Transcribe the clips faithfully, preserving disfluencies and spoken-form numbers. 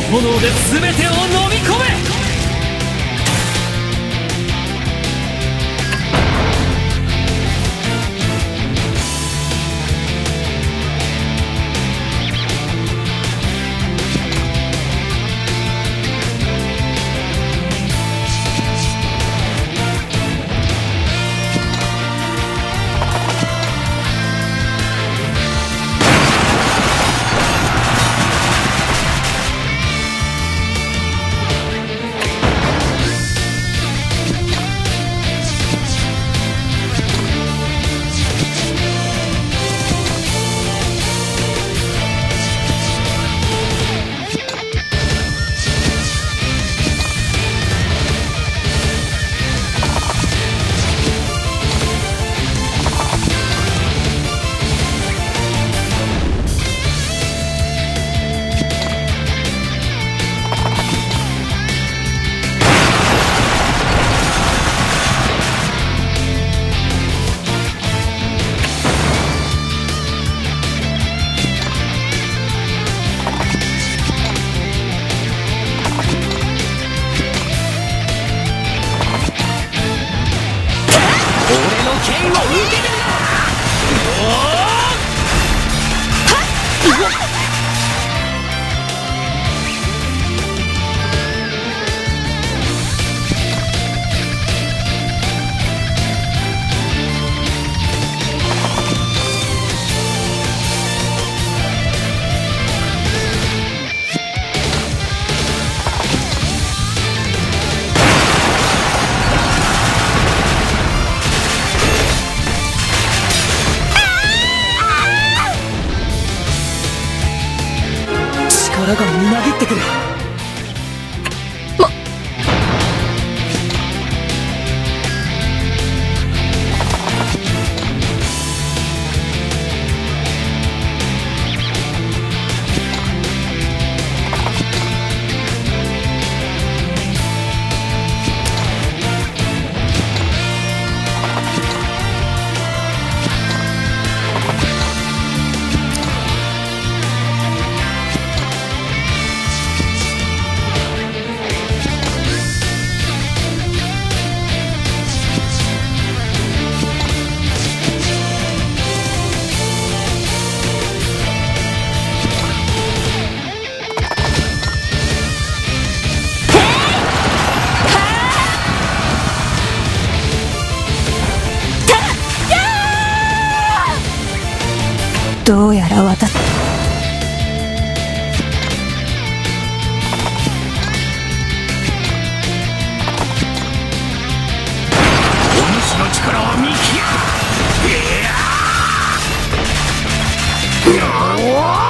炎で全てを飲み込め。俺の剣を受けてみろ！力がみなぎってくる。どうやら私、お主の力は見極め。いやー！うおー！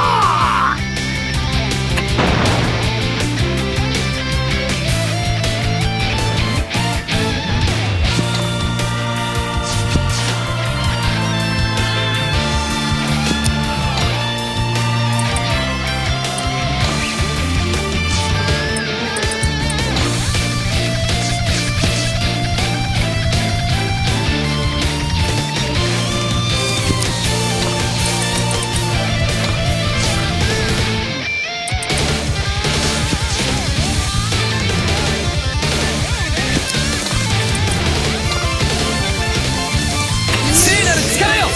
聖なる力よ！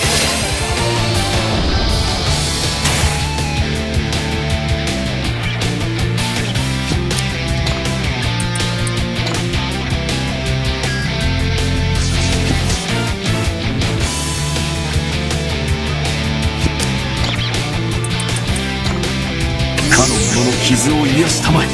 かの者の傷を癒したまえ。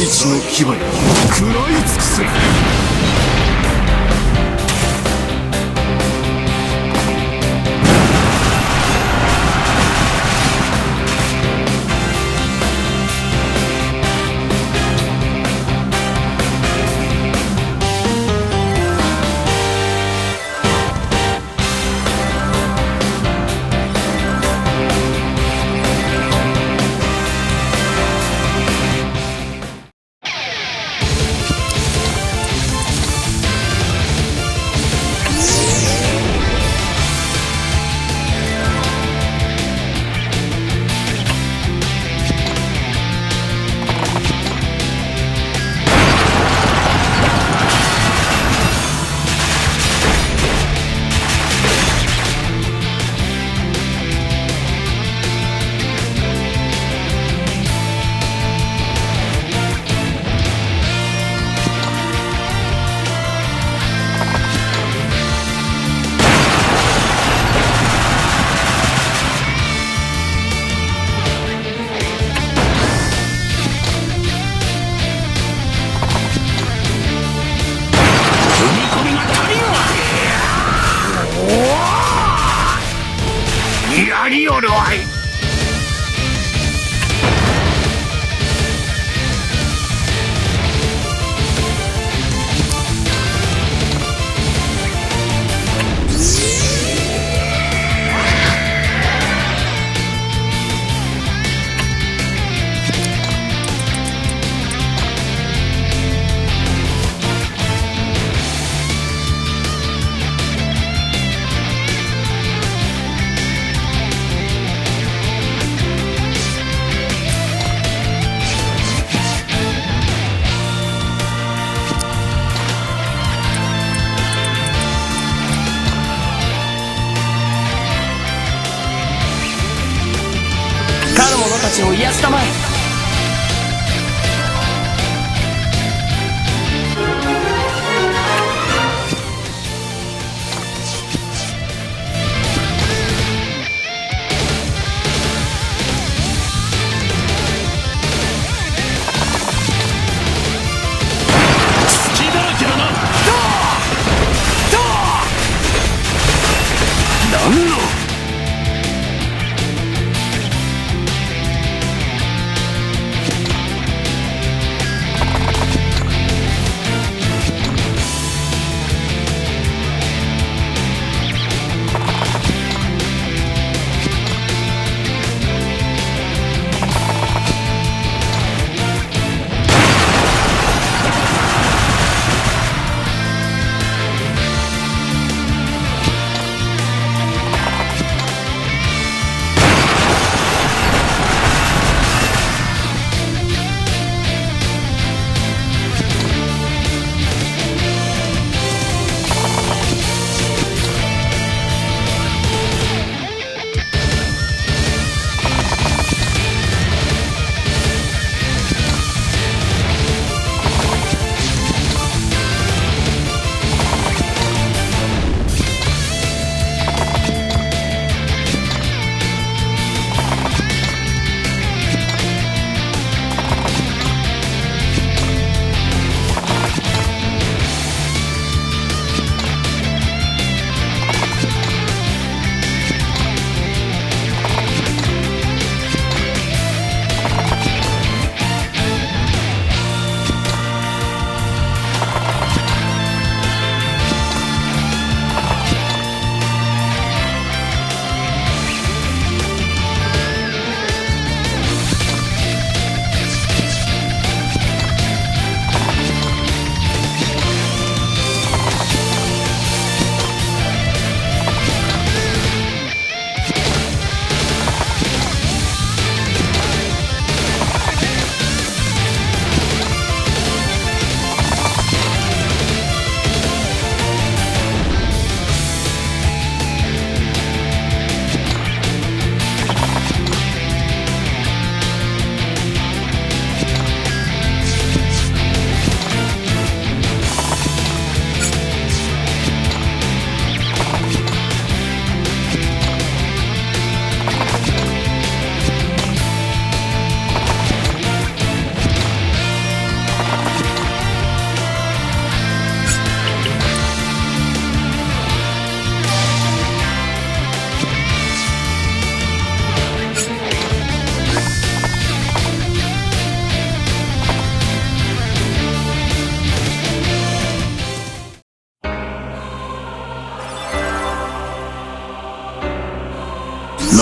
一の牙に食らい尽くせ。踏み込みが足りんわ。やりおるわい。他の者たちを癒したまえ。隙だらけだな。どう？どう？なんの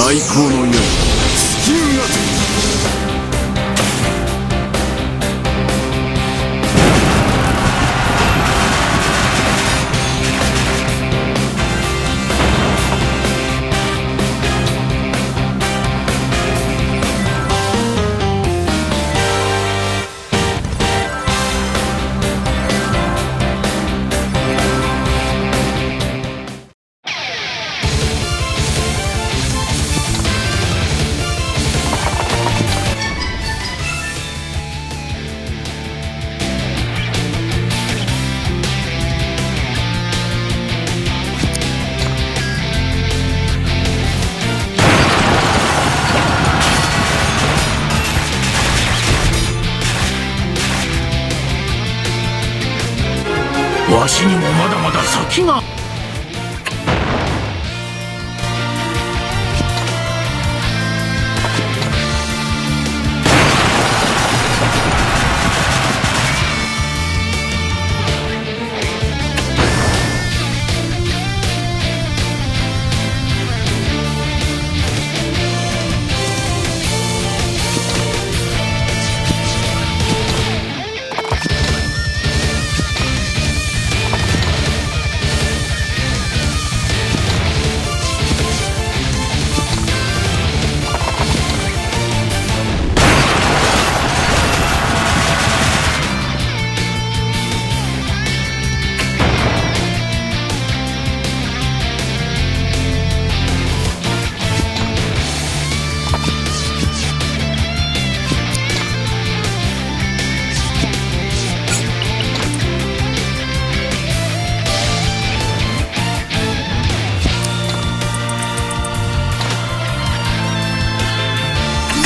最高のよう。尽きるがわしにもまだまだ先が。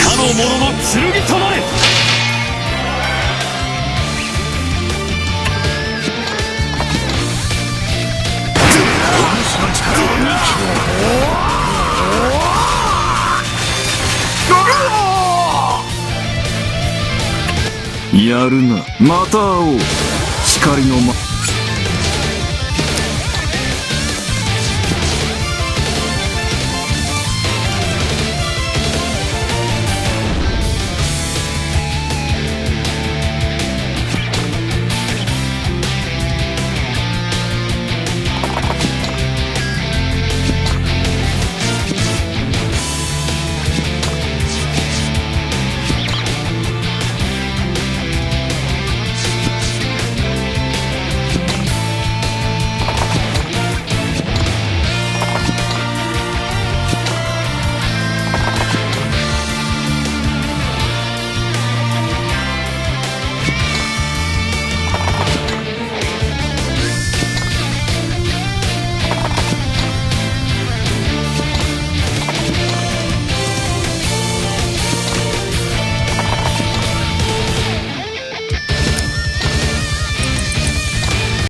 かの者の剣となれ。お主の力は見極めやるな。また会おう。光の魔。